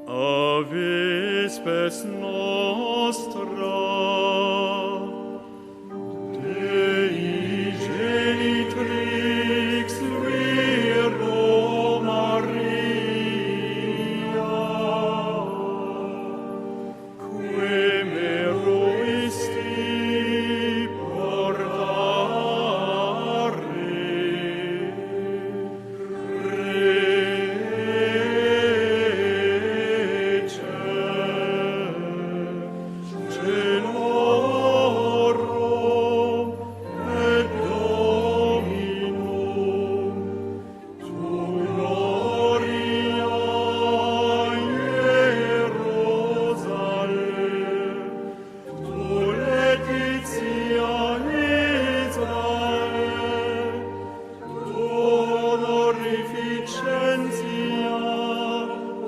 Ave spes nostra, Dei genitrix Virgo Maria, Qui meruisti portare Rege Celorum et Dominum tu gloria Ierusalem tu laetitia Israel tu honorificentia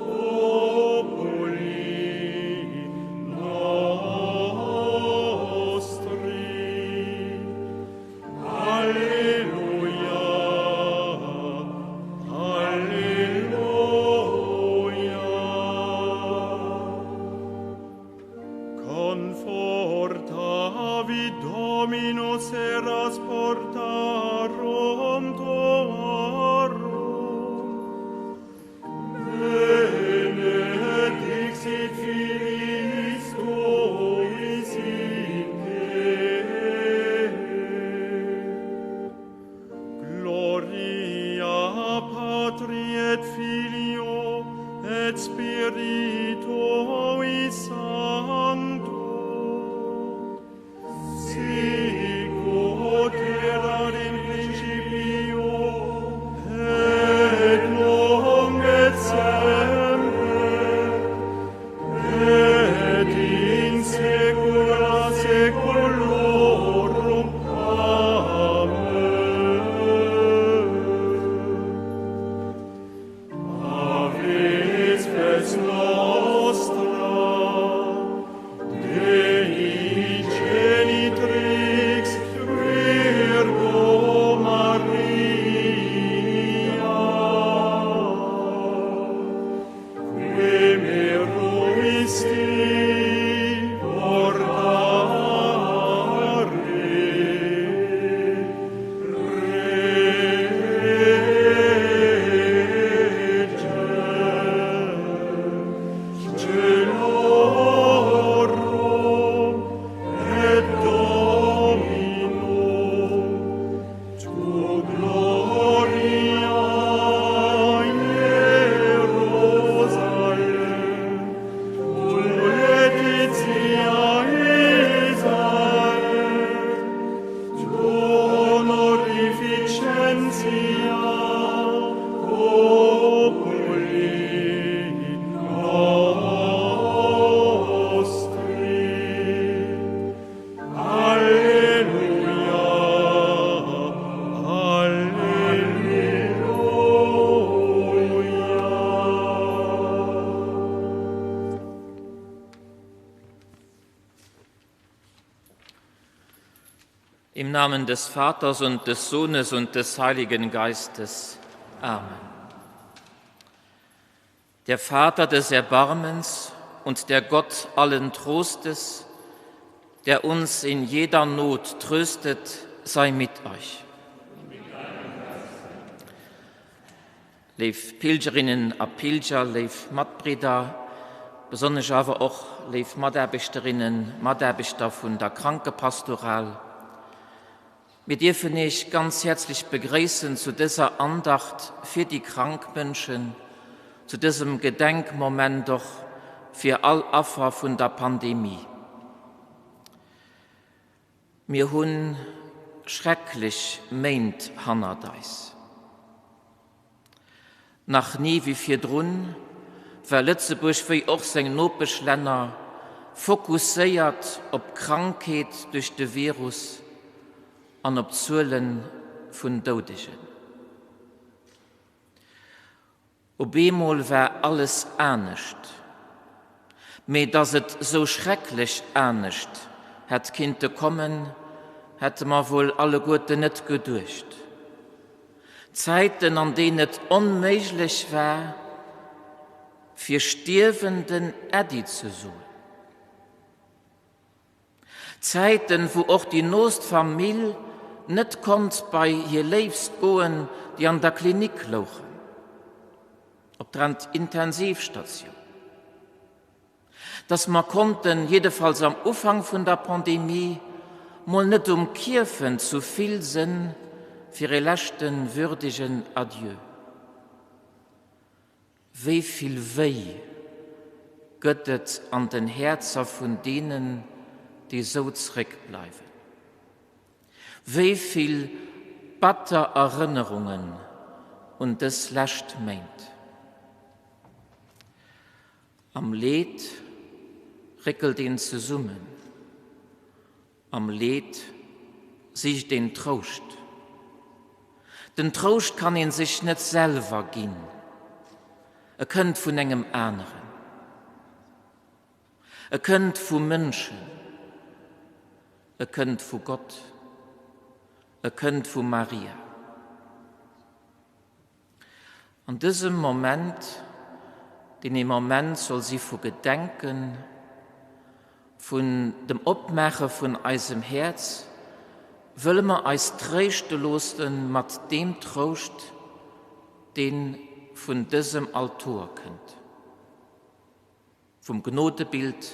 populi nostri. Alleluia, alleluia. Confortavit Dominus eras portarum tuarum. Benedixit filiis tuis in te. Gloria Patri et Filio et Spiritui Sancto. Sicut erat in principio et nunc et semper et in saecula saeculorum. Amen. Ave spes nostra, Dei genitrix Virgo Maria, qui meruisti portare Rege Celorum et Dominum tu gloria Ierusalem, tu laetitia Israel, tu honorificentia populi nostri. Alleluia, alleluia. Im Namen des Vaters und des Sohnes und des Heiligen Geistes. Amen. Der Vater des Erbarmens und der Gott allen Trostes, der uns in jeder Not tröstet, sei mit euch. Léif Pilgerinnen a Pilger, léif Matbridder, besonnesch awer och léif Mataarbechterinnen, Mataarbechter vun der Krankepastoral, mir dierfen Iech ganz häerzlech begréissen zu dëser Andacht fir déi krank Mënschen, zu dësem Gedenkmoment och fir all Affer vun der Pandemie. Mir hu schrecklech Méint hannert eis. Nach ni wéi virdrun war Lëtzebuerg, wéi och seng Nopeschlänner, fokusséiert op d'Krankheet duerch de Virus an op d'Zuele vun Doudegen. Op eemol war alles anescht. Mee dass et sou schrecklech anescht hätt kinnte kommen, hätte mer wuel alleguerten net geduecht. Zäiten, an deenen et onméiglech war, Fir Stierwenden Äddi ze soen. Zäiten, wou och déi noost Famill net konnt bei hir Léifst goen, déi an der Klinik louchen, op der Intensivstatioun. Dass mer konnten, jiddefalls am Ufank vun der Pandemie, mol net um Kierfent zu vill sënn fir ee leschte würdigen Adieu. Wéi vill Wéi gëtt et an den Häerzer vun deenen, déi sou zréckbleiwen? Wéi vill batter Erënnerungen un dës lescht Méint? Am Leed réckelt een zesummen. Am Leed sicht een Trouscht. Den Trouscht kann een sech net selwer ginn, e kënnt vun engem aneren. E kënnt vu Mënschen, e kënnt vu Gott, e kënnt vu Maria. An dësem Moment, deen ee Moment soll si vu Gedenken, vun dem Opmaache vun eisem Häerz, wëlle mer eis tréischte loosse mat deem Trouscht, dee vun dësem Altoer kënnt, vum Gnodebild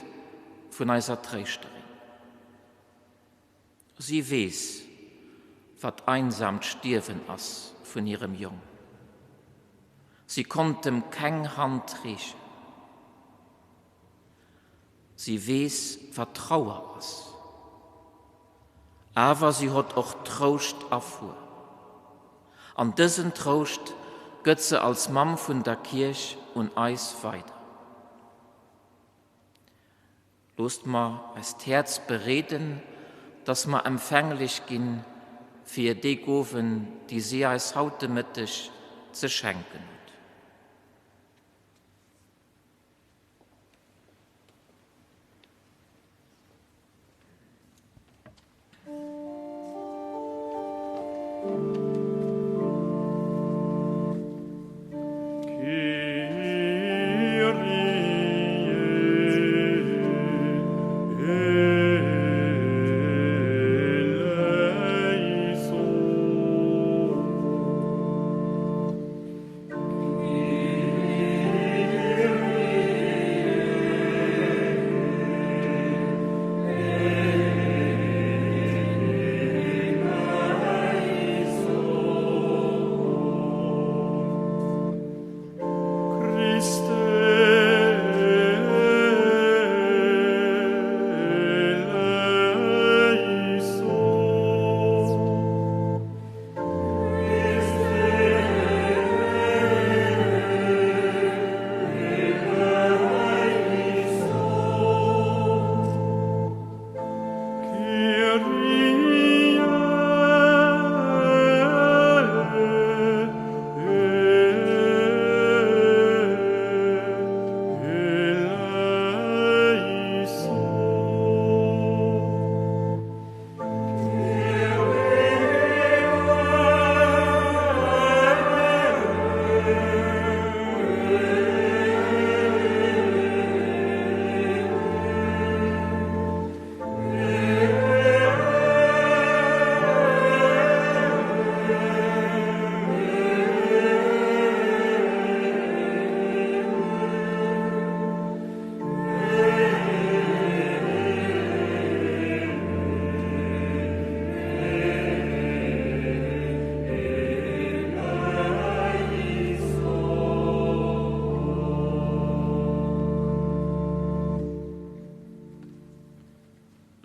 vun eiser Tréischterin. Si weess, wat einsamt Stierwen ass vun hirem Jong. Si konnt em keng Hand reechen. Si weess, wat Trauer ass. Awer si hott och Trouscht erfuer. An dësen Trouscht gëtt se als Mamm vun der Kierch un eis weider. Loosst mer eist Häerz bereeden, dass mer empfänglech ginn fir déi Gowen, déi si eis haut de Mëtteg ze schenken huet.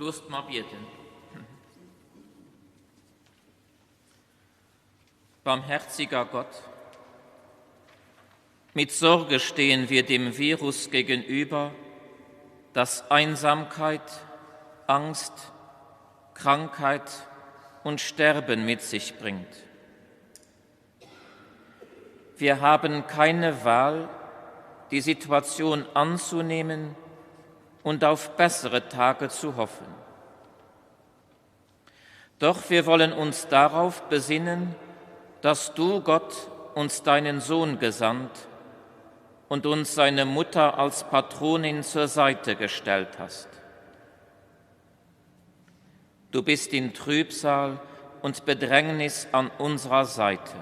Loosst mer bieden. Barmherziger Gott, mit Sorge stehen wir dem Virus gegenüber, das Einsamkeit, Angst, Krankheit und Sterben mit sich bringt. Wir haben keine Wahl, die Situation anzunehmen und auf bessere Tage zu hoffen. Doch wir wollen uns darauf besinnen, dass du, Gott, uns deinen Sohn gesandt, und uns seine Mutter als Patronin zur Seite gestellt hast. Du bist in Trübsal und Bedrängnis an unserer Seite.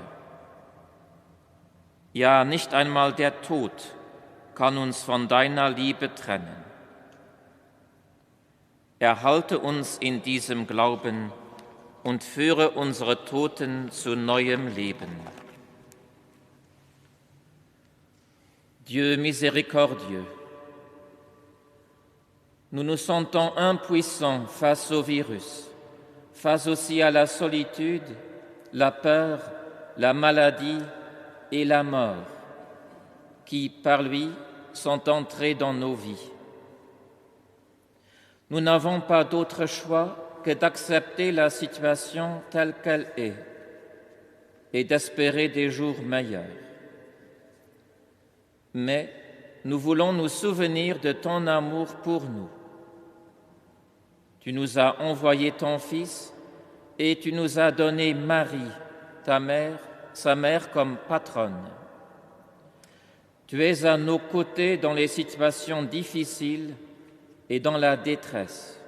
Ja, nicht einmal der Tod kann uns von deiner Liebe trennen. Erhalte uns in diesem Glauben und führe unsere Toten zu neuem Leben. Dieu miséricordieux, nous nous sentons impuissants face au virus, face aussi à la solitude, la peur, la maladie et la mort qui, par lui, sont entrés dans nos vies. Nous n'avons pas d'autre choix que d'accepter la situation telle qu'elle est et d'espérer des jours meilleurs. Mais nous voulons nous souvenir de ton amour pour nous. Tu nous as envoyé ton Fils et tu nous as donné Marie, ta mère, sa mère comme patronne. Tu es à nos côtés dans les situations difficiles et dans la détresse.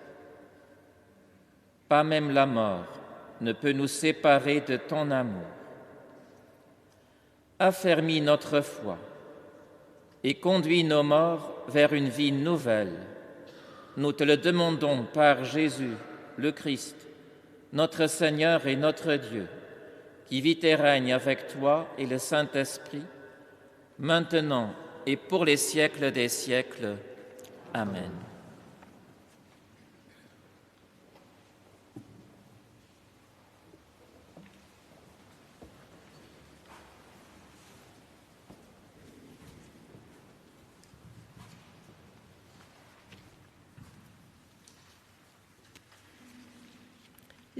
Pas même la mort ne peut nous séparer de ton amour. Affermis notre foi et conduis nos morts vers une vie nouvelle. Nous te le demandons par Jésus, le Christ, notre Seigneur et notre Dieu, qui vit et règne avec toi et le Saint-Esprit, maintenant et pour les siècles des siècles. Amen.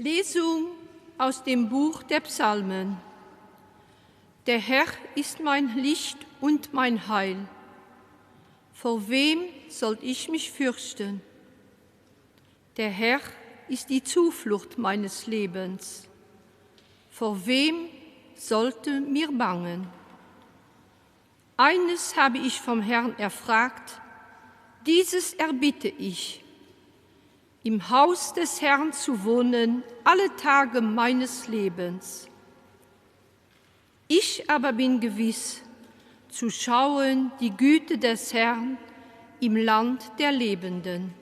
Lesung aus dem Buch der Psalmen. Der Herr ist mein Licht und mein Heil. Vor wem soll ich mich fürchten? Der Herr ist die Zuflucht meines Lebens. Vor wem sollte mir bangen? Eines habe ich vom Herrn erfragt, dieses erbitte ich, im Haus des Herrn zu wohnen alle Tage meines Lebens. Ich aber bin gewiss, zu schauen die Güte des Herrn im Land der Lebenden.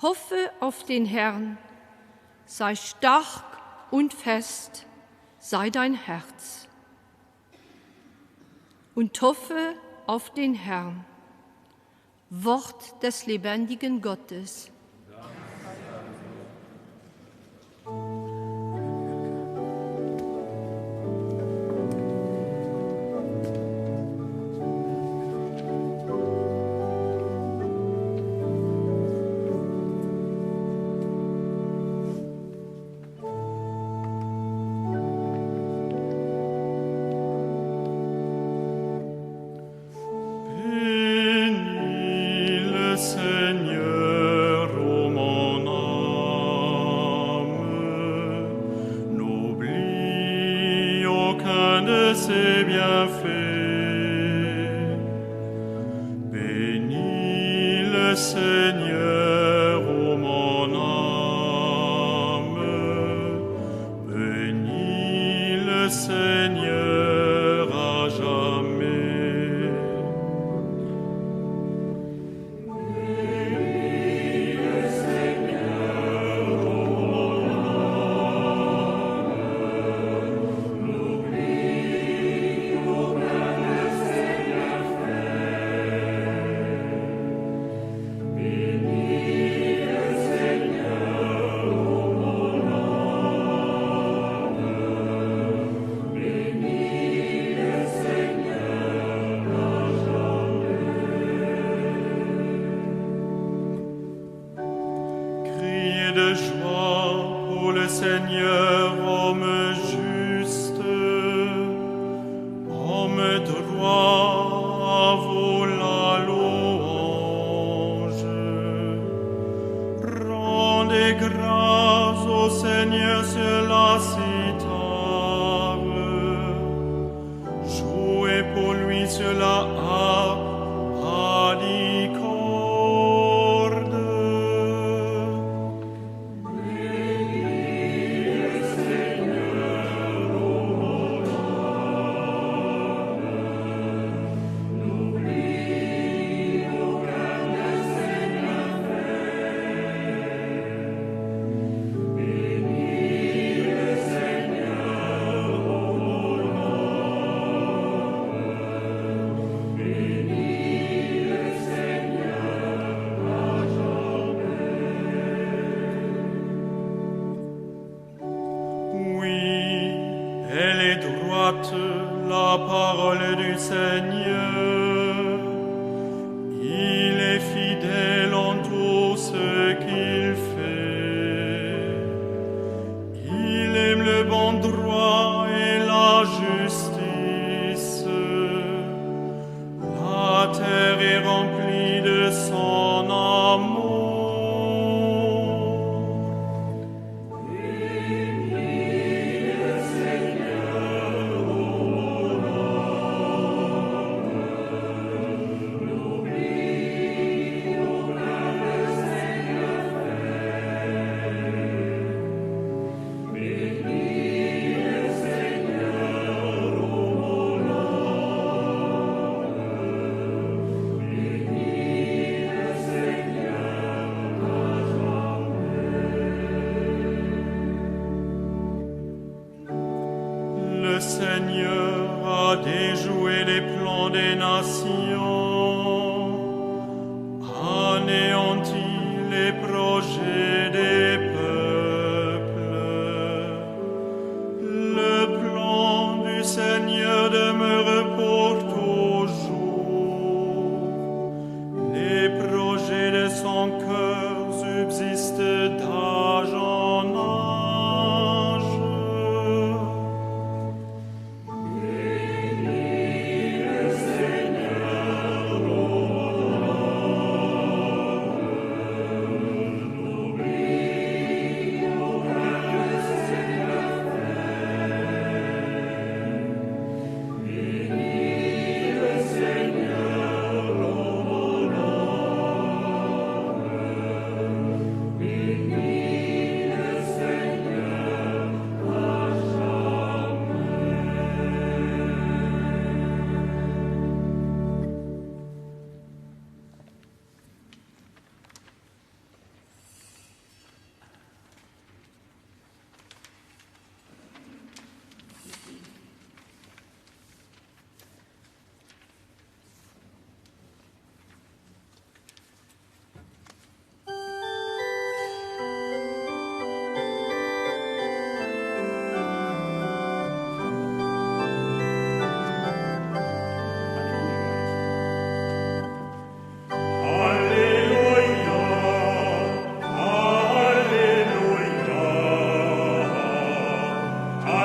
Hoffe auf den Herrn, sei stark und fest, sei dein Herz. Und hoffe auf den Herrn. Wort des lebendigen Gottes. M'épate la parole du Seigneur. Il est fidèle en tout ce qu'il fait. Il aime le bon droit et la justice. La terre est remplie de son amour. Le Seigneur a déjoué les plans des nations, anéanti les projets des peuples. Le plan du Seigneur demeure pour toujours. Les projets de son cœur subsistent d'âge en âge. Alleluia, Alleluia, Alleluia. Alleluia, Alleluia, Alleluia.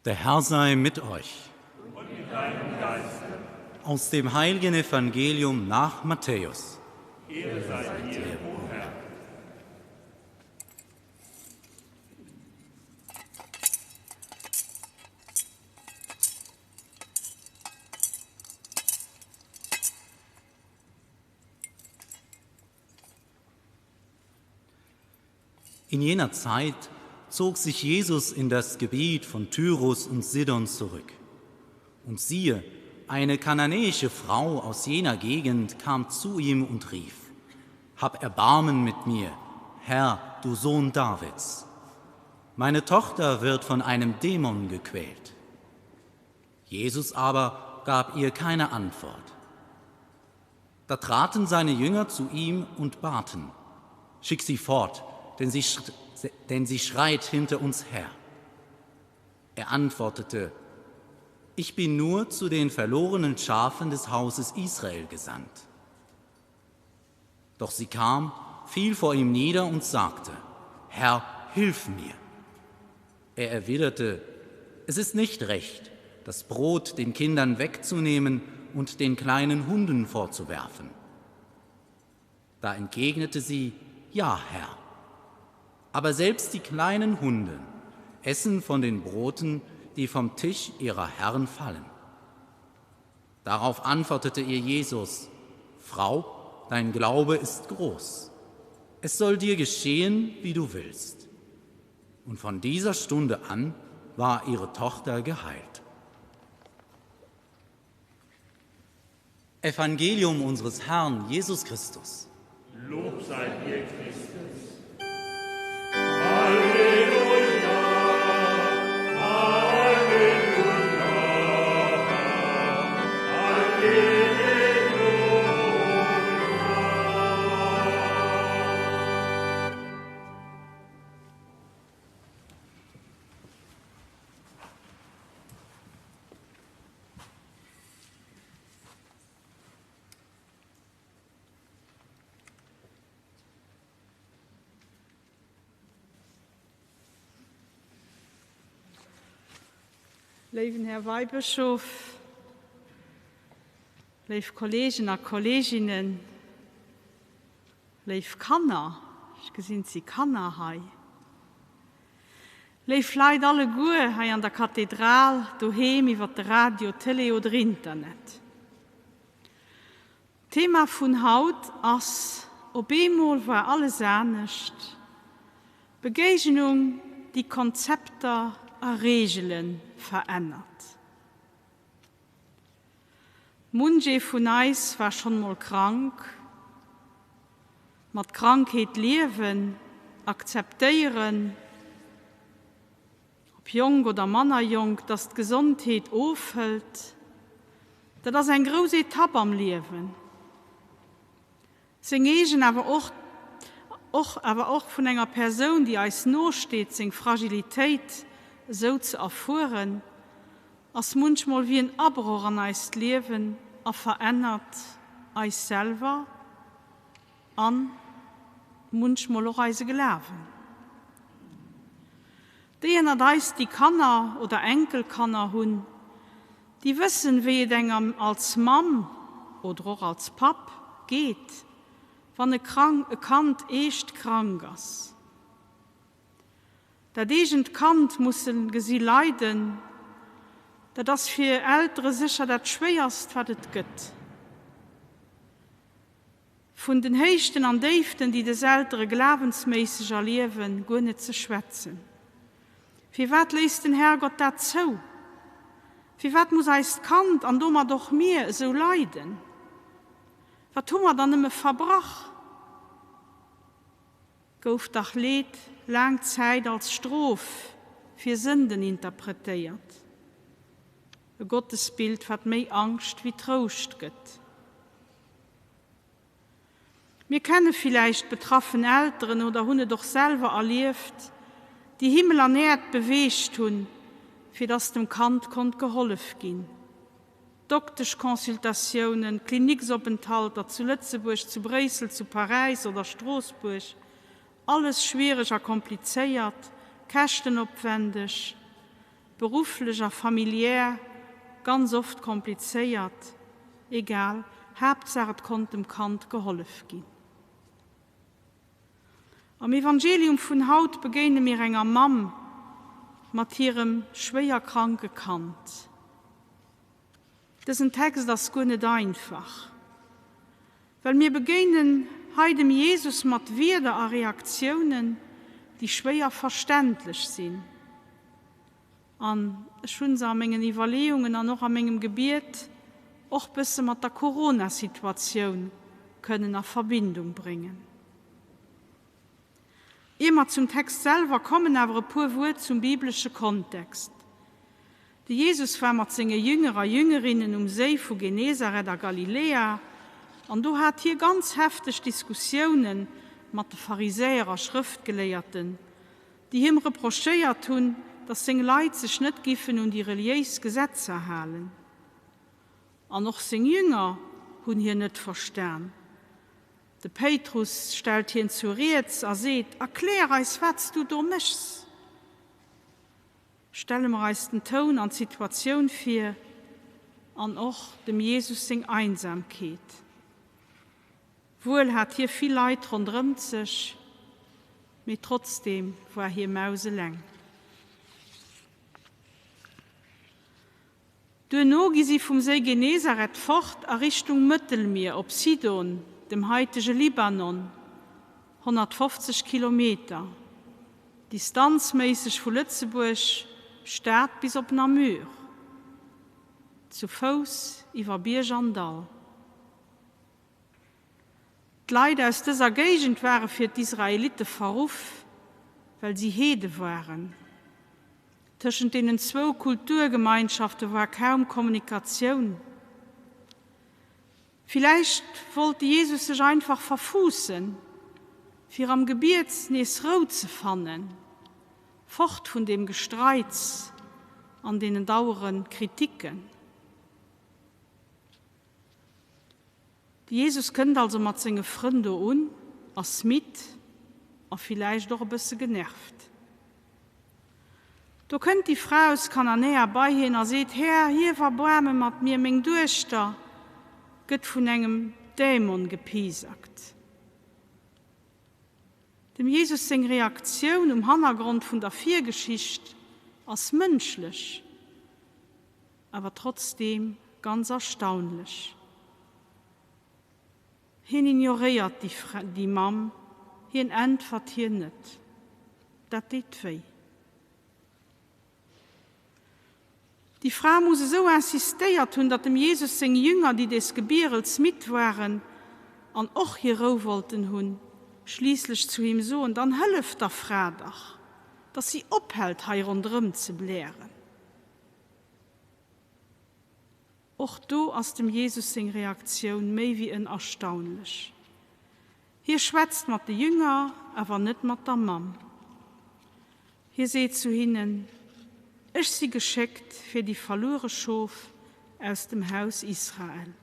Der Herr sei mit euch. Aus dem heiligen Evangelium nach Matthäus. In jener Zeit zog sich Jesus in das Gebiet von Tyrus und Sidon zurück. Und siehe, eine kananäische Frau aus jener Gegend kam zu ihm und rief: Hab Erbarmen mit mir, Herr, du Sohn Davids. Meine Tochter wird von einem Dämon gequält. Jesus aber gab ihr keine Antwort. Da traten seine Jünger zu ihm und baten: Schick sie fort, denn sie, denn sie schreit hinter uns her. Er antwortete: Ich bin nur zu den verlorenen Schafen des Hauses Israel gesandt. Doch sie kam, fiel vor ihm nieder und sagte: Herr, hilf mir. Er erwiderte: Es ist nicht recht, das Brot den Kindern wegzunehmen und den kleinen Hunden vorzuwerfen. Da entgegnete sie: Ja, Herr. Aber selbst die kleinen Hunde essen von den Broten, die vom Tisch ihrer Herren fallen. Darauf antwortete ihr Jesus: Frau, dein Glaube ist groß. Es soll dir geschehen, wie du willst. Und von dieser Stunde an war ihre Tochter geheilt. Evangelium unseres Herrn Jesus Christus. Lob sei dir, Christus. Halleluja, Halleluja, Halleluja. Léiwen Här Weibëschof, léif Kollegen a Kolleginnen, léif Kanner, ech gesinn, et si Kanner hei, Léif Leit alleguer hei an der Kathedral, doheem, iwwer de Radio, Télé oder Internet. D'Thema vun haut ass Op eemol war alles anescht, Begéignung, déi Konzepter a Reegele verännert. Munch ee vun eis war schonn mol krank. Mat Krankheet liewen, akzeptéieren, ob jonk oder manner jonk, dass d'Gesondheet ofhëlt, dat ass eng grouss Etapp am Liewen. Seng eegen, awer och och awer och vun enger Persoun, déi eis no steet, seng Fragilitéit esou ze erfueren, ass munchmol wéi en Abroch an eist Liewen a verännert eis selwer an munchmol och eise Glawen. Déi ënnert eis, déi Kanner oder Enkelkanner hunn, déi wëssen, wéi et engem als Mamm oder och als Papp geet, wann e krank e Kand eescht krank ass. Dat eegent Kand musse gesi leiden, dat ass fir Eltere sécher dat Schwéierst, wat et gëtt. Vun den Héichten an Déiften, déi des Eltere glawensméisseg erliewen, guer net ze schwätzen. Firwat léisst den Herrgott dat zou? Firwat muss eist Kand, an domat och mir, esou leiden? Wat hu mer dann nëmme verbrach? Gouf dach Leed laang Zäit als Strof fir Sënden interpretéiert. E Gottesbild, wat méi Angscht wéi Trouscht gëtt. Mir kenne villäicht betraffen Elteren oder hunn et och selwer erlieft, déi Himmel an Äerd beweegt hunn, fir dass dem Kand konnt gehollef ginn. Dokteschconsultatiounen, Kliniksopenthalter zu Lëtzebuerg, zu Bréissel, zu Paräis oder Stroossbuerg, alles schwiereg a komplizéiert, käschtenopwendeg, berufflech a familiär ganz oft komplizéiert, egal, Haaptsaach et konnt dem Kand gehollef ginn. Am Evangelium vun haut begéine mir enger Mamm mat hirem schwéier kranke Kand. Dësen Text ass guer net einfach, well mir begéinen hei dem Jesus mat Wierder a Reaktiounen, déi schwéier verständlech sinn. An ech hu se a mengen Iwwerleeungen an och a mengem Gebiet och bësse mat der Corona-Situatioun kënnen a Verbindung bréngen. Ier mer zum Text selwer kommen, awer e puer Wuert zum biblesche Kontext. De Jesus war mat senge Jünger a Jüngerinnen um Séi vu Genesaret a Galiläa, an do hat hie ganz hefteg Diskussioune mat de Pharisäer a Schrëftgeléierten, déi him reprochéiert hunn, datt seng Leit sech net giffen un déi reliéis Gesetzer halen. An och seng Jünger hunn hien net verstan. De Péitrus stellt hien zur Rieds a seet, Erklär eis, wat s du do méchs. Stelle mer eis den Toun an d'Situatioun vir an och dem Jesus seng Einsamkeet. Wuel hat hie vill Leit ronderëmt sech, mee trotzdeem war hie mauseleng. Duerno gi si vum Séi Genesaret fort a Richtung Mëttelmier op Sidon, dem haitege Libanon, 150 Kilometer, distanzméisseg vu Lëtzebuerg Stad bis op Namur, zu Fouss iwwer Bierg an Dall. D'Leit aus dëser Géigend ware fir d'Israelitte verruff, well si Heede waren. Tëschent deenen zwou Kulturgemeinschafte war kaum Kommunikatioun. Villäicht wollt de Jesus sech einfach verfuussen, fir am Gebiet nees Rou ze fannen, fort vun deem Gestreits an deenen dauere Kritiken. De Jesus kënnt also mat senge Frënn do un, ass midd a villäicht och e bësse genervt. Do kënnt déi Fra aus Kananäa bei hien a seet, Här, hief Erbaarme mat mir, meng Duechter gëtt vun engem Dämon gepiesackt. Dem Jesus seng Reaktioun um Hannergrond vun der Virgeschicht ass mënschlech, awer trotzdeem ganz erstaunlech. Hien ignoréiert déi Mamm, hien äntwert hir net. Dat deet wéi. Déi Fra muss esou insistéiert hunn, datt dem Jesus seng Jünger, déi des Gebierels midd waren an och hir Rou wollten hunn, schliisslech zu him soen, Dann hëllef der Fra dach, datt si ophält, hei ronderëm ze blären. Och do ass dem Jesus seng Reaktioun méi wéi en erstaunlech. Hie schwätzt mat de Jünger, awer net mat der Mamm. Hie seet zu hinnen, Ech si geschéckt fir déi verluere Schof aus dem Haus Israel.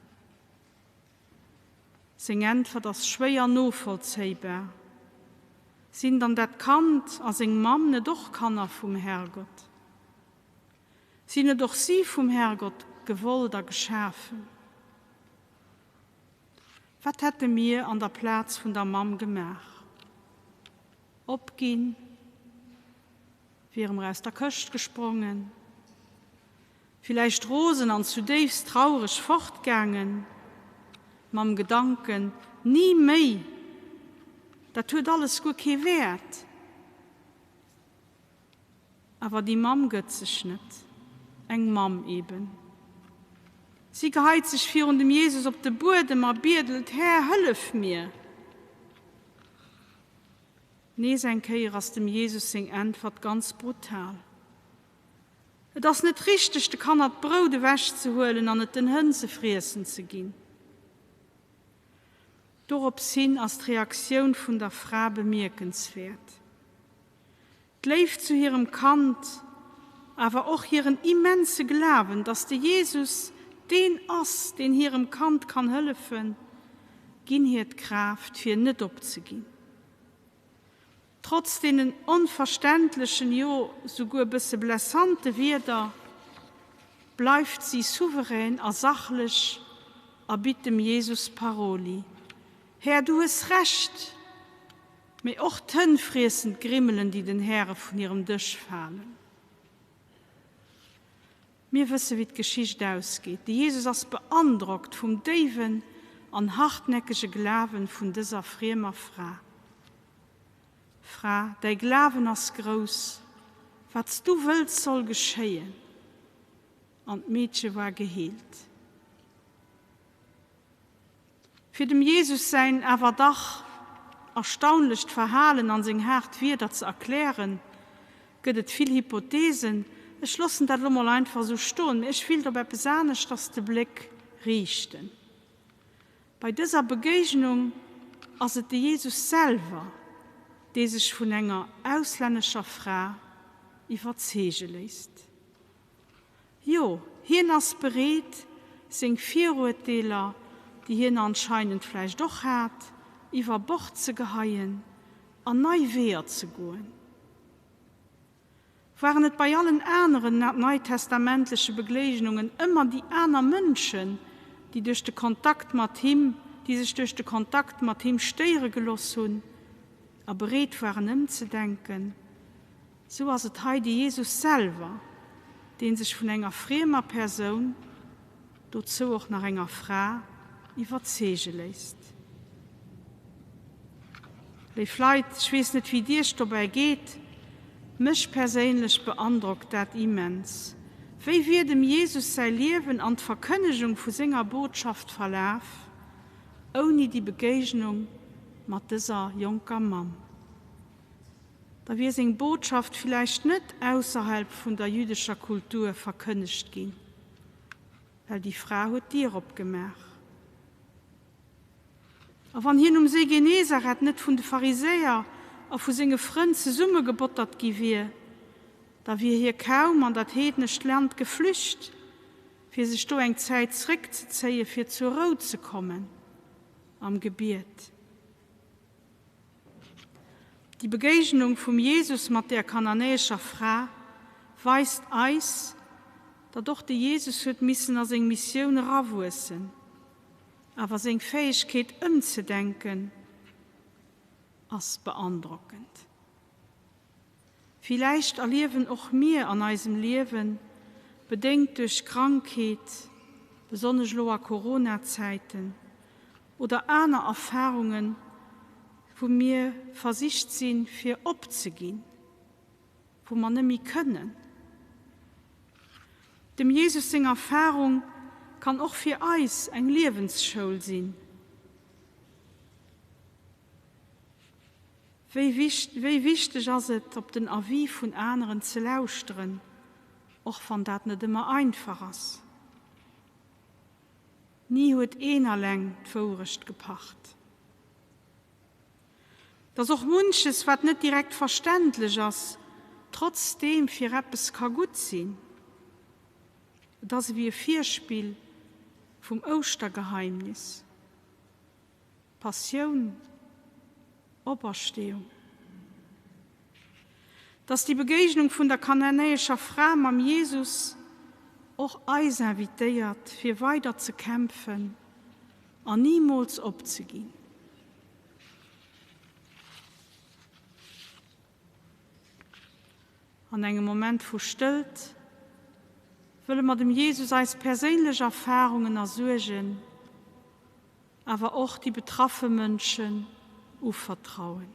Seng Äntwert ass schwéier novollzéibar. Sinn dann dat Kand a seng Mamm net och Kanner vum Herrgott? Sinn net och si vum Herrgott gewollt a geschafen? Wat hätte mir an der Plaz vun der Mamm gemaach? Opginn? Wiere mer aus der Këscht gesprongen? Villäicht rosen an zudéifst traureg fortgaangen, mam Gedanken, Ni méi! Dat huet alles guer kee Wäert! Awer déi Mamm gëtt sech net. Eng Mamm eben. Si geheit sech virun dem Jesus op de Buedem a biedelt, Här, hëllef mir! Nees eng Kéier ass dem Jesus seng Äntwert ganz brutal, Et ass net richteg, de Kanner d'Brout ewechzehuelen an et den Hënn ze friessen ze ginn. Dorops hin ass d'Reaktioun vun der Fra bemierkenswäert. D'Léift zu hirem Kand, awer och hiren immense Glawen, dass de Jesus deen ass, deen hirem Kand kann hëllefen, ginn hir d'Kraaft, fir net opzeginn. Trotz deenen onverständlechen, jo souguer bësse blessante Wierder, bleift si souverän a sachlech a bitt dem Jesus Paroli, Här, du hues Recht! Mee och d'Hënn friessen d'Grimmelen, déi den Häre vun hirem Dësch falen. Mir wësse wéi d'Geschicht ausgeet. De Jesus ass beandrockt vum déiwen an hartnäckege Glawen vun dëser friemer Fra. Fra, däi Glawen ass grouss, wat s du wëlls soll geschéien. An d'Meedche war geheelt. Fir dem Jesus säin awer dach erstaunlecht Verhalen an seng haart Wierder ze erklären, gëtt et vill Hypothesen. Ech loossen dat elo mol einfach esou stoen, mee ech willt op eppes aneschters de Bléck riichten. Bei dëser Begéignung ass et de Jesus selwer, dee sech vun enger auslännescher Fra iwwerzeege léisst. Jo, hien ass bereet, seng Viruerteeler, déi hien anscheinend vläicht och hat, iwwer Bord ze geheien an nei Weeër ze goen. Waren et bei allen aneren neitestamentleche Begléignungen ëmmer déi aner Mënschen, déi duerch de Kontakt mat him, déi sech duerch de Kontakt mat him stéiere geloss hunn a bereet waren ëmzedenken? Sou ass et hei de Jesus selwer, dee sech vun enger friemer Persoun, dozou och nach enger Fra, iwwerzeege léisst. Léif Leit, ech weess net wéi et Iech dobäi geet, mech perséinlech beandrockt dat immens. Wéi wier dem Jesus säi Liewen an d'Verkënnegung vu senger Botschaft verlaf? Ouni déi Begéignung mat dëser jonker Mamm, da wier seng Botschaft villäicht net ausserhalb vun der jüdescher Kultur verkënnegt ginn, well déi Fra huet d'Dier opgemaach. A wann hien um Séi Genezareth net vun de Pharisäer a vu senge Frënn zesummegebottert gi wier, da wier hie kaum an dat heednescht Land geflücht, fir sech do eng Zäit zréckzezéie fir zur Rou ze kommen am Gebiet. Déi Begéignung vum Jesus mat där kananäescher Fra weist eis, datt och de Jesus huet missen a seng Missioun erawuessen, awer seng Fäegkeet ëmzedenken ass beandrockend. Villäicht erliewen och mir an eisem Liewen, bedéngt duerch Krankheet, besonnesch elo a Corona-Zäiten, oder aner Erfarungen, wou mir versicht sinn, fir opzeginn, wou mer net méi kënnen. Dem Jesus seng Erfarung kann och fir eis eng Liewensschoul sinn. Wéi wéi wichteg ass et, op den Avis vun aneren ze lauschteren, och wann dat net ëmmer einfach ass? Ni huet een alleng d'Wourecht gepacht. Dass och munches, wat net direkt verständlech ass, trotzdeem fir eppes ka gutt sinn. Et ass ewéi e Virspill vum Ouschtergeheimnis. Passioun, Opersteeung. Dass déi Begéignung vun der kananäescher Fra mam Jesus och eis invitéiert, fir weider ze kämpfen an nimools opzeginn. An engem Moment vu Stëllt wëlle mer dem Jesus eis perséinlech Erfarungen a Suergen, awer och déi betraffe Mënschen uvertrauen.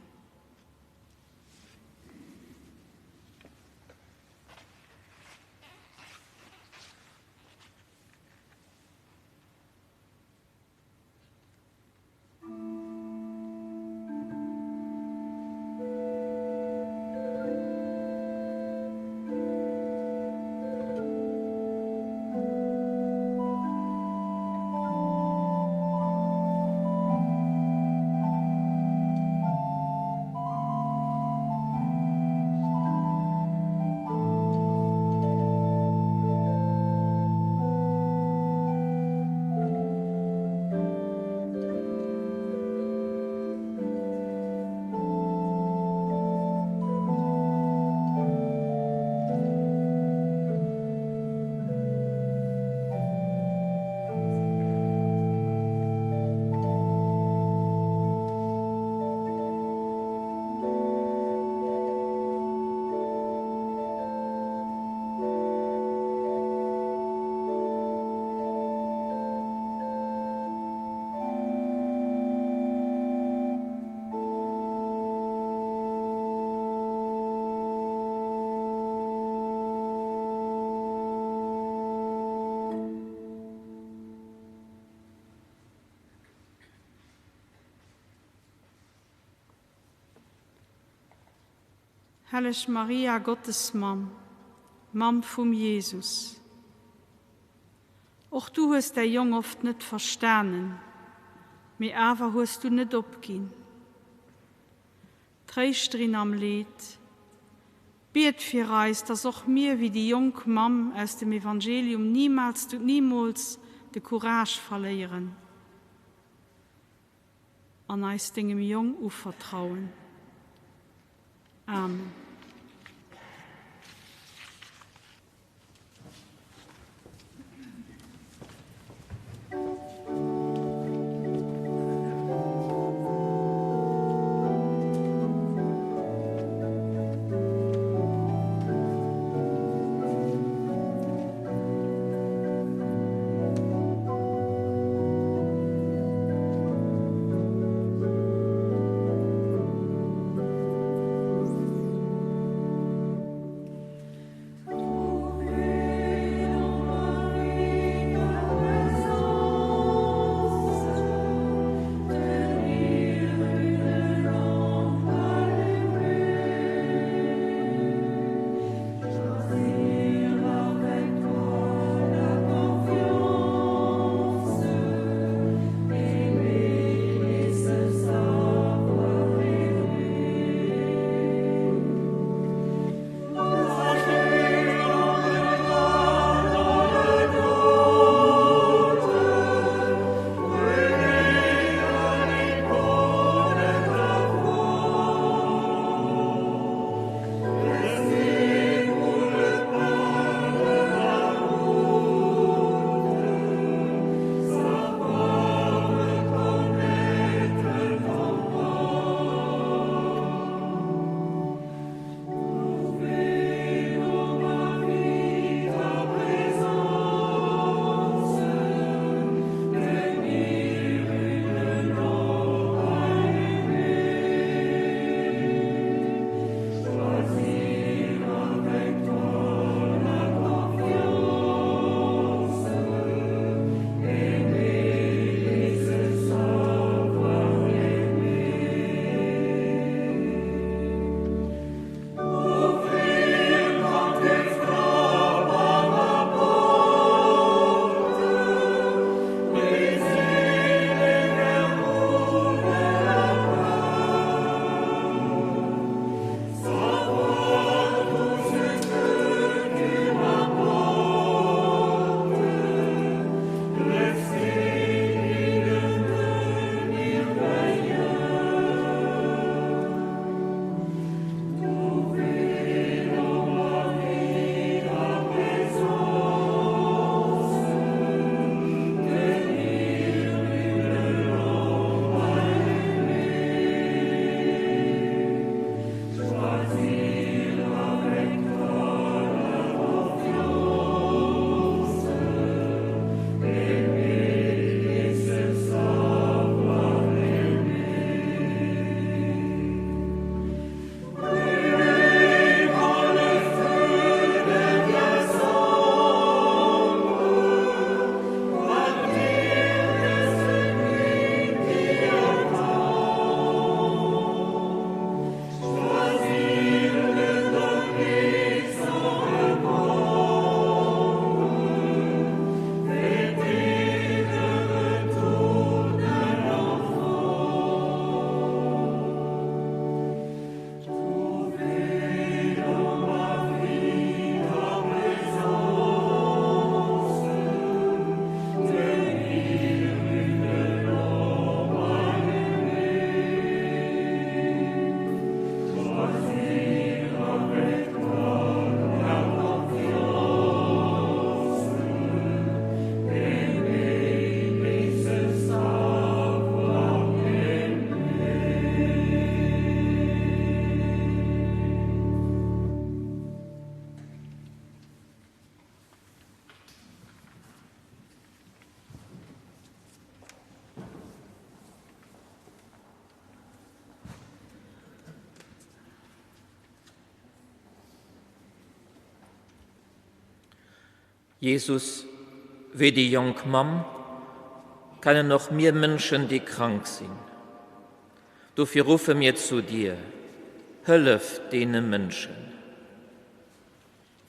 Helleg Maria, Gottes Mamm, Mamm vum Jesus, och du hues däi Jong oft net verstanen, mee awer hues du net opginn. Tréischterin am Leed, biet fir eis, dass och mir wéi déi jonk Mamm aus dem Evangelium niemals, nimools de Courage verléieren an eis dengem Jong uvertrauen. Amen. Jesus, wéi déi jonk Mamm, kennen och mir Mënschen, déi krank sinn. Dofir ruffe mir zu dir, Hëllef deene Mënschen.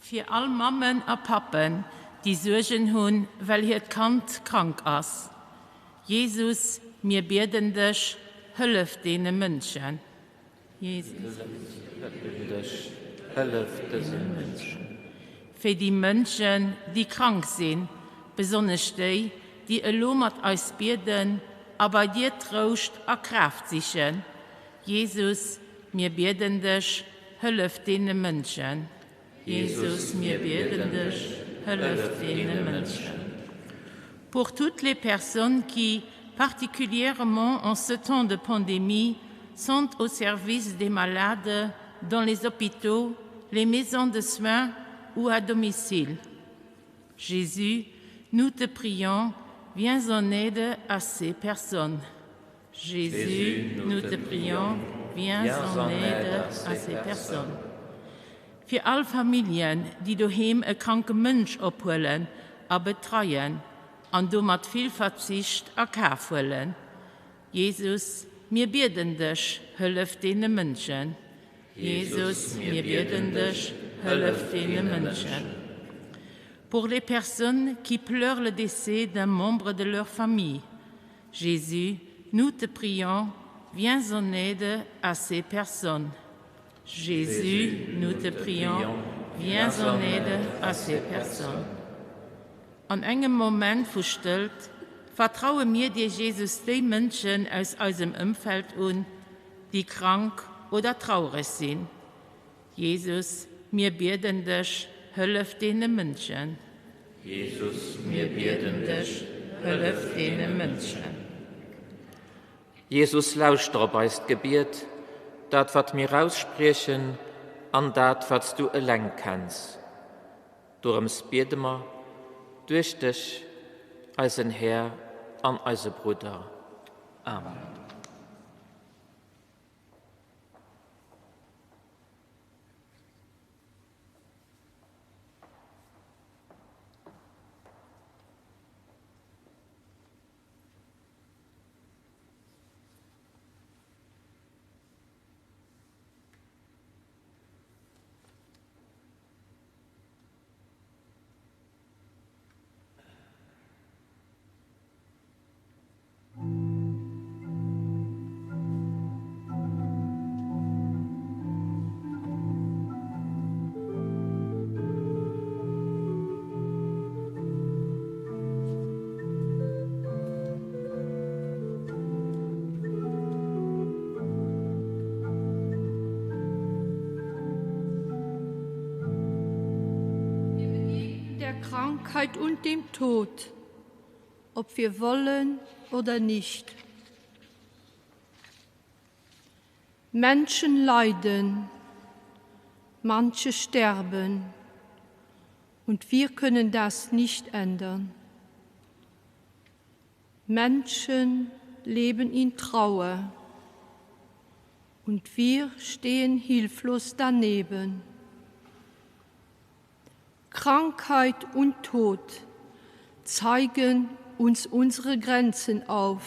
Fir all Mammen a Pappen, déi Suergen hunn, well hiert Kand krank ass. Jesus, mir bieden dech, hëllef deene Mënschen. Jesus, mir bieden dech, hëllef dëse Mënschen. Fir déi Mënschen, déi krank sinn, besonnesch déi, déi elo mat eis bieden a bei dir Trouscht a Kraaft sichen. Jesus, mir bieden dech, hëllef deene Mënschen. Jesus, mir bieden dech, hëllef deene Mënschen. Pour toutes les personnes qui, particulièrement en ce temps de pandémie, sont au service des malades dans les hôpitaux, les maisons de soins ou à domicile. Jésus, nous te prions, viens en aide à ces personnes. Jésus, nous te prions, viens en aide à ces personnes. Fir all Familljen, déi doheem e kranke Mënsch ophuelen a betreien an domat vill Verzicht a Kaf huelen. Jesus, mir bieden dech, hëllef deene Mënschen. Jesus, mir bieden dech, hëllef deene Mënschen. Pour les personnes qui pleurent le décès d'un membre de leur famille, Jésus, nous te prions, viens en aide à ces personnes. Jésus, nous te prions, viens en aide à ces personnes. An engem Moment vu Stëllt vertraue mir dir, Jesus, déi Mënschen aus eisem Ëmfeld un, déi krank oder traureg sinn. Jesus, mir bieden dech, hëllef deene Mënschen. Jesus, mir bieden dech, hëllef deene Mënschen. Jesus, lauschter op eist Gebiet, dat wat mir ausspriechen an dat wat s du eleng kenns. Dorëms biede mer duerch dech, eisen Här an eise Brudder. Amen. Wir begegnen der Krankheit und dem Tod, ob wir wollen oder nicht. Menschen leiden, manche sterben, und wir können das nicht ändern. Menschen leben in Trauer und wir stehen hilflos daneben. Krankheit und Tod zeigen uns unsere Grenzen auf,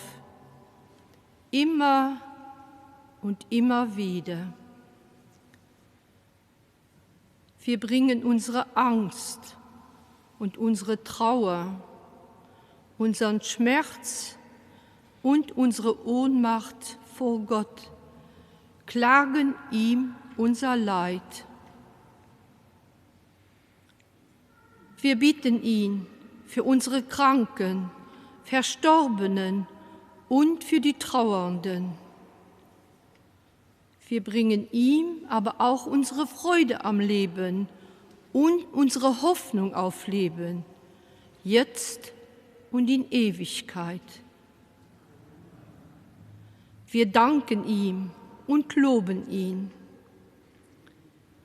immer und immer wieder. Wir bringen unsere Angst und unsere Trauer, unseren Schmerz und unsere Ohnmacht vor Gott, klagen ihm unser Leid. Wir bitten ihn für unsere Kranken, Verstorbenen und für die Trauernden. Wir bringen ihm aber auch unsere Freude am Leben und unsere Hoffnung auf Leben, jetzt und in Ewigkeit. Wir danken ihm und loben ihn,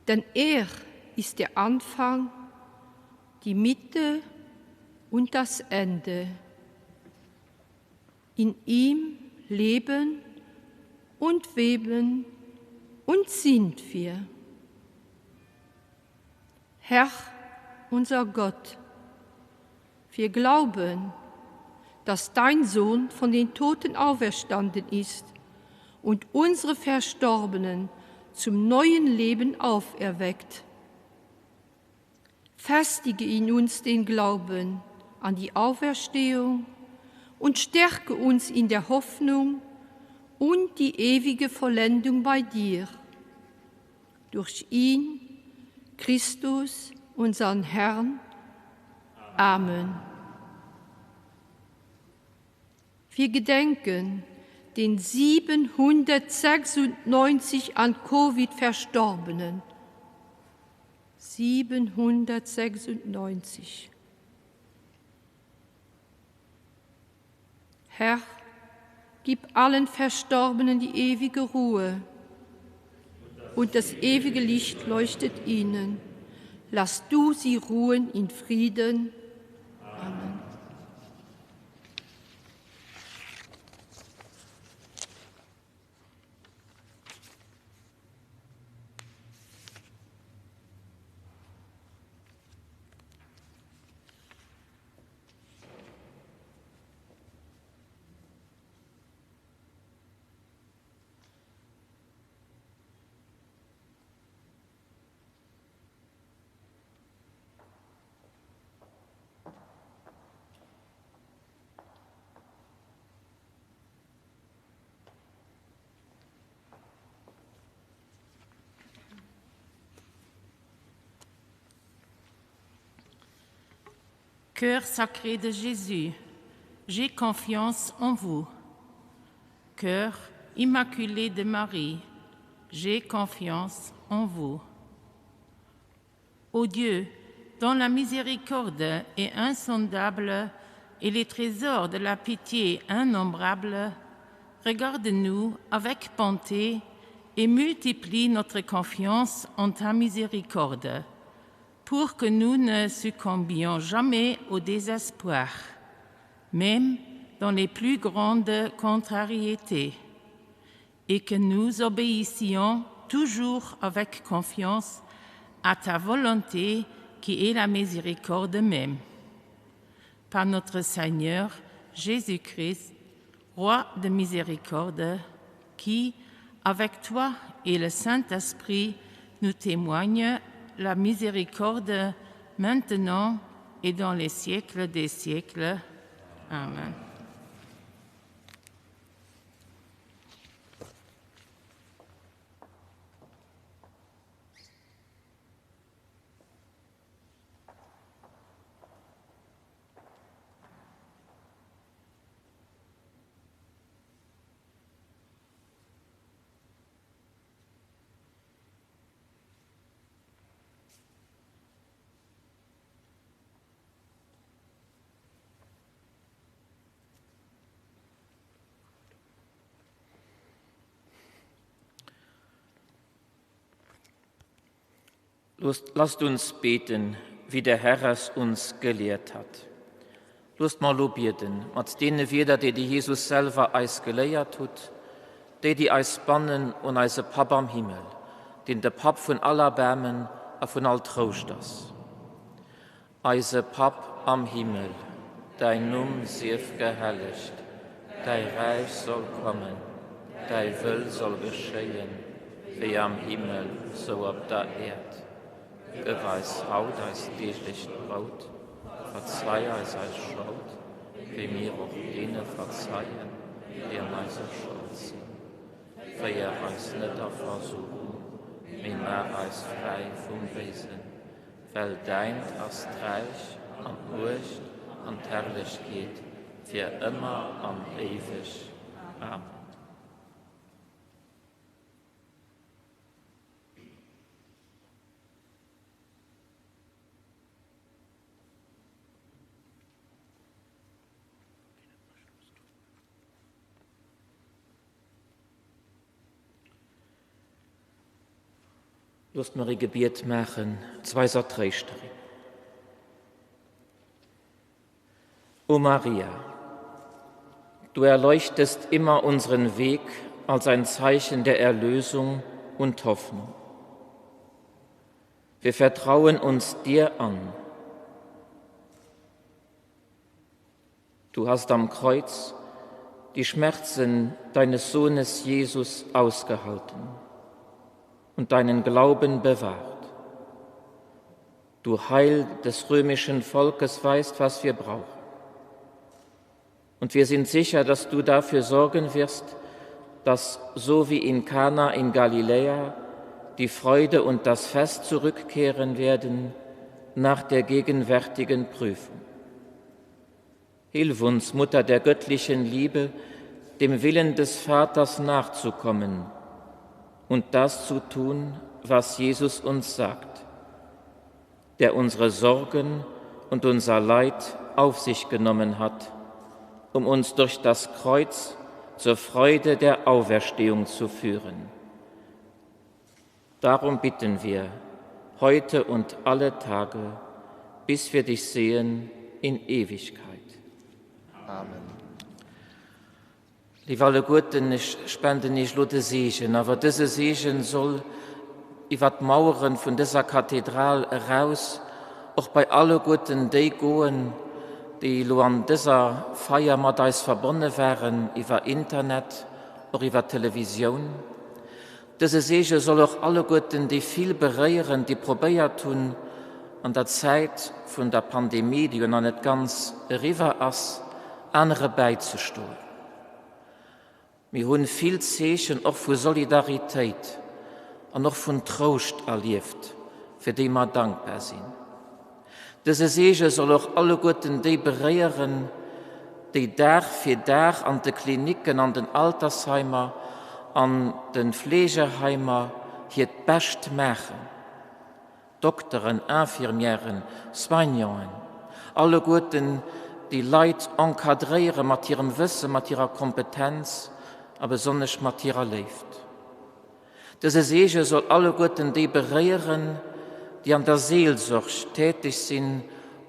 denn er ist der Anfang, die Mitte und das Ende. In ihm leben und weben und sind wir. Herr, unser Gott, Wir glauben, dass dein Sohn von den Toten auferstanden ist und unsere Verstorbenen zum neuen Leben auferweckt. Festige in uns den Glauben an die Auferstehung und stärke uns in der Hoffnung und die ewige Vollendung bei dir. Durch ihn, Christus, unseren Herrn. Amen. Wir gedenken den 796 an Covid Verstorbenen. 796. Herr, gib allen Verstorbenen die ewige Ruhe und das ewige Licht leuchtet ihnen. Lass du sie ruhen in Frieden. Amen. Cœur sacré de Jésus, j'ai confiance en vous. Cœur immaculé de Marie, j'ai confiance en vous. Ô Dieu, dont la miséricorde est insondable et les trésors de la pitié innombrable, regarde-nous avec bonté et multiplie notre confiance en ta miséricorde, pour que nous ne succombions jamais au désespoir, même dans les plus grandes contrariétés, et que nous obéissions toujours avec confiance à ta volonté qui est la miséricorde même. Par notre Seigneur Jésus-Christ, Roi de miséricorde, qui, avec toi et le Saint-Esprit, nous témoigne la miséricorde maintenant et dans les siècles des siècles. Amen. Lasst uns beten, wie der Herr es uns gelehrt hat. Loosst mer elo bieden, mat deene Wierder, déi de Jesus selwer eis geléiert hutt, déi, déi eis bannen un eise Papp am Himmel, deen de Papp vun all Erbaarmen a vun all Trouscht ass. Eise Papp am Himmel, däin Numm sief gehellegt, däi Räich soll kommen, däi Wëll soll geschéien, wéi am Himmel, sou op der Äerd. Gëff eis haut eist deeglecht Brout. Verzeih eis eis Schold, wéi mir och deene verzeien, déi an eiser Schold sinn. Féier eis net a Versuchung, mee maach eis fräi vum Béisen, well däint ass d'Räich an d'Muecht an d'Herrlechkeet fir ëmmer an éiweg. Amen. Loosst mer e Gebiet maachen zu eiser Tréischterin. O Maria, du erleuchtest immer unseren Weg als ein Zeichen der Erlösung und Hoffnung. Wir vertrauen uns dir an. Du hast am Kreuz die Schmerzen deines Sohnes Jesus ausgehalten und deinen Glauben bewahrt. Du Heil des römischen Volkes weißt, was wir brauchen. Und wir sind sicher, dass du dafür sorgen wirst, dass so wie in Kana in Galiläa die Freude und das Fest zurückkehren werden nach der gegenwärtigen Prüfung. Hilf uns, Mutter der göttlichen Liebe, dem Willen des Vaters nachzukommen und das zu tun, was Jesus uns sagt, der unsere Sorgen und unser Leid auf sich genommen hat, um uns durch das Kreuz zur Freude der Auferstehung zu führen. Darum bitten wir heute und alle Tage, bis wir dich sehen in Ewigkeit. Amen. Léif alleguerten, ech spenden Iech elo de Seegen, awer dëse Seegen soll iwwer d'Maueren vun dëser Kathedral eraus och bei alleguerten déi goen, déi elo an dëser Feier mat eis verbonne waren iwwer Internet, och iwwer d'Televisioun. Dëse Seege soll och alleguerten déi vill beréieren, déi probéiert hunn, an der Zäit vun der Pandemie, déi jo nach net ganz eriwwer ass, anere bäizestoen. Mir hunn vill Zeechen och vu Solidaritéit an och vun Trouscht erlieft, fir déi mer dankbar sinn. Dëse Seege soll och alleguerten déi beréieren, déi Dag fir Dag an de Klinicken, an den Altersheimer, an de Fleegeheimer hiert Bescht maachen, Dokteren, Infirmièren, Soignanten, alleguerten déi Leit encadréiere mat hirem Wësse, mat hirer Kompetenz a besonnesch mat hirer Léift. Dëse Seege soll alleguerten déi beréieren, déi an der Seelsorg täteg sinn,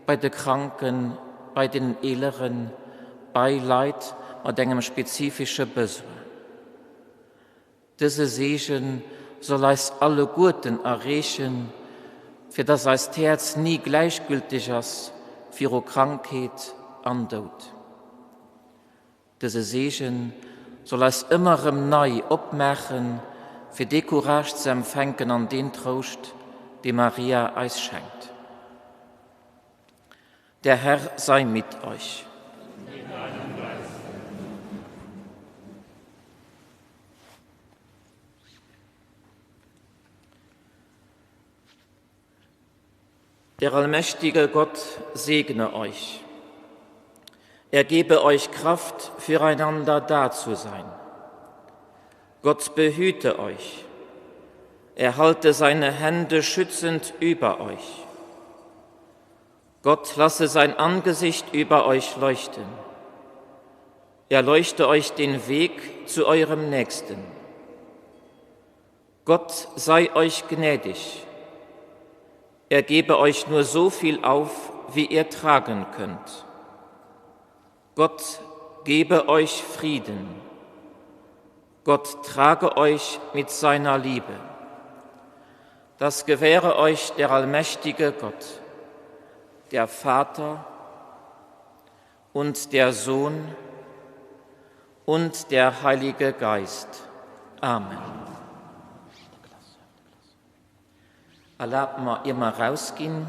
bei de Kranken, bei den Eeleren, bei Leit mat engem spezifische Besoin. Dëse Seege soll eis alleguerten erreechen, fir dass eist Häerz ni gläichgülteg ass viru Krankheet an Doud. Dëse Seegen soll eis ëmmer erëm nei opmaachen, fir dee Courage ze empfänken an deen Trouscht, dee Maria eis schenkt. Der Herr sei mit euch. Mit deinem Geist. Der allmächtige Gott segne euch. Er gebe euch Kraft, füreinander da zu sein. Gott behüte euch. Er halte seine Hände schützend über euch. Gott lasse sein Angesicht über euch leuchten. Er leuchte euch den Weg zu eurem Nächsten. Gott sei euch gnädig. Er gebe euch nur so viel auf, wie ihr tragen könnt. Gott gebe euch Frieden. Gott trage euch mit seiner Liebe. Das gewähre euch der allmächtige Gott, der Vater und der Sohn und der Heilige Geist. Amen. Erlaabt mer, ier mer rausginn,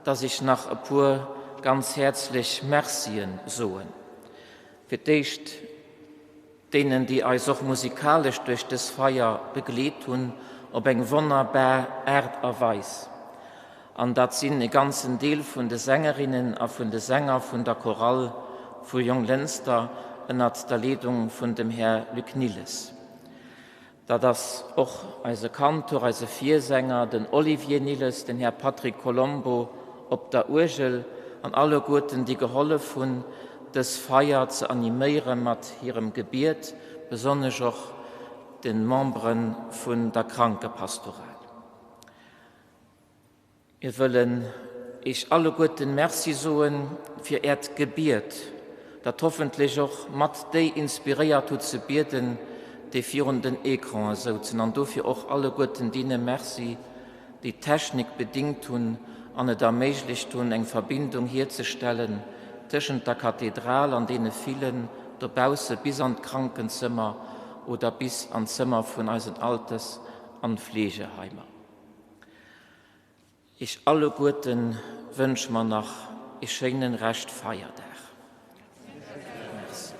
dass ech nach e puer ganz häerzlech Mercien soen. Fir d'éischt deenen, déi eis och musikalesch duerch dës Feier begleet hunn op eng wonnerbar Aart a Weis. An dat sinn e ganzen Deel vun de Sängerinnen a vun de Sänger vun der Chorale vu Jonglënster ënnert der Leedung vun dem Här Luc Nilles. Dat ass och eise Kantor, eise Virsänger, den Olivier Nilles, den Här Patrick Colombo op der Uergel an alleguerten, déi gehollef hunn, dës Feier ze animéiere mat hirem Gebiet, besonnesch och de Membere vun der Krankepastoral. Mir wëllen Iech alleguerten Merci soen fir Äert Gebiet, dat hoffentlech och mat déi inspiréiert hutt ze bieden, déi virun den Ecranen souzen. An dofir och alleguerten deene Merci, déi d'Technik bedingt hunn an et erméiglecht hunn, eng Verbindung hierzestellen. tëschent der Kathedral an deene villen dobausse bis an d'Krankenzëmmer oder bis an d'Zëmmer vun eisen Alters an Fleegeheimer. Iech alleguerten wënsche mer nach e schéinen Rescht Feierdag. Merci.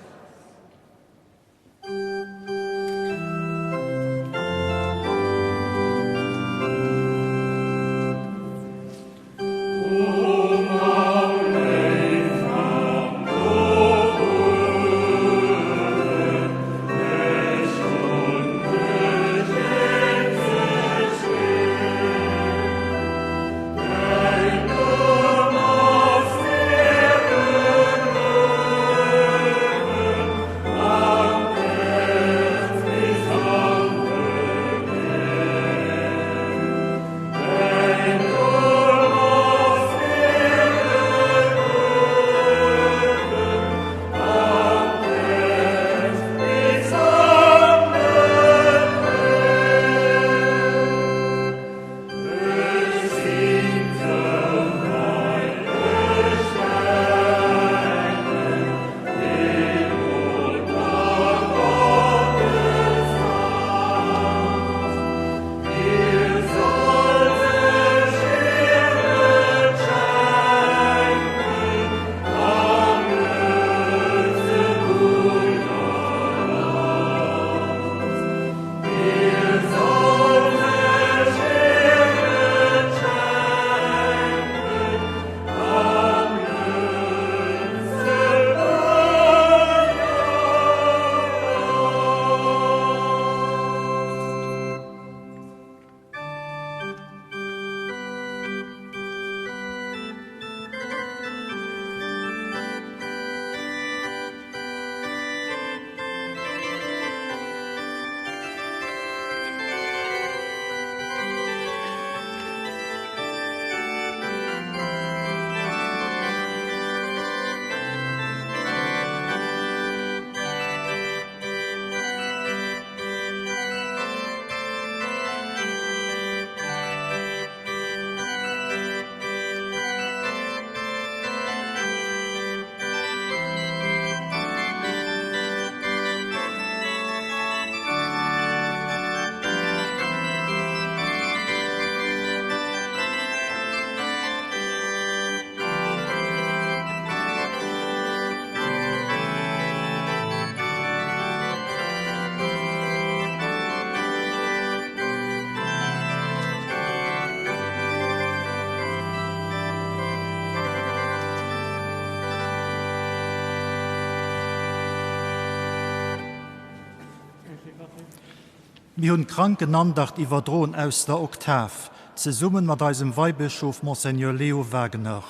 Mir hunn d'Krankenandacht iwwerdroen aus der Oktav, zesummen mat eisem Weibëschof Monseigneur Leo Wagener.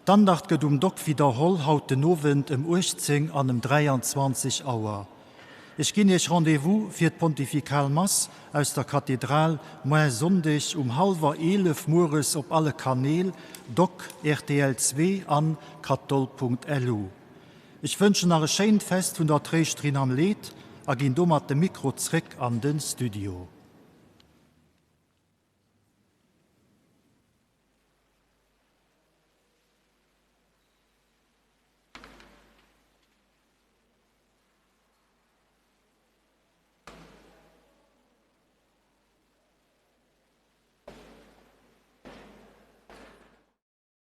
D'Andacht gëtt um Dock widderholl haut den Owend ëm 18 an ëm 23 Auer. Ech ginn Iech Rendez-vous fir d'Pontifikal Mass aus der Kathedral moar Sonndeg um hallwer 11 mueres op alle Kanäl, Dock, rtl 2 an katol.lu. Ech wënschen nach e schéint Fest vun der Tréischterin am Leed a ginn domat de Mikro zréck an den Studio.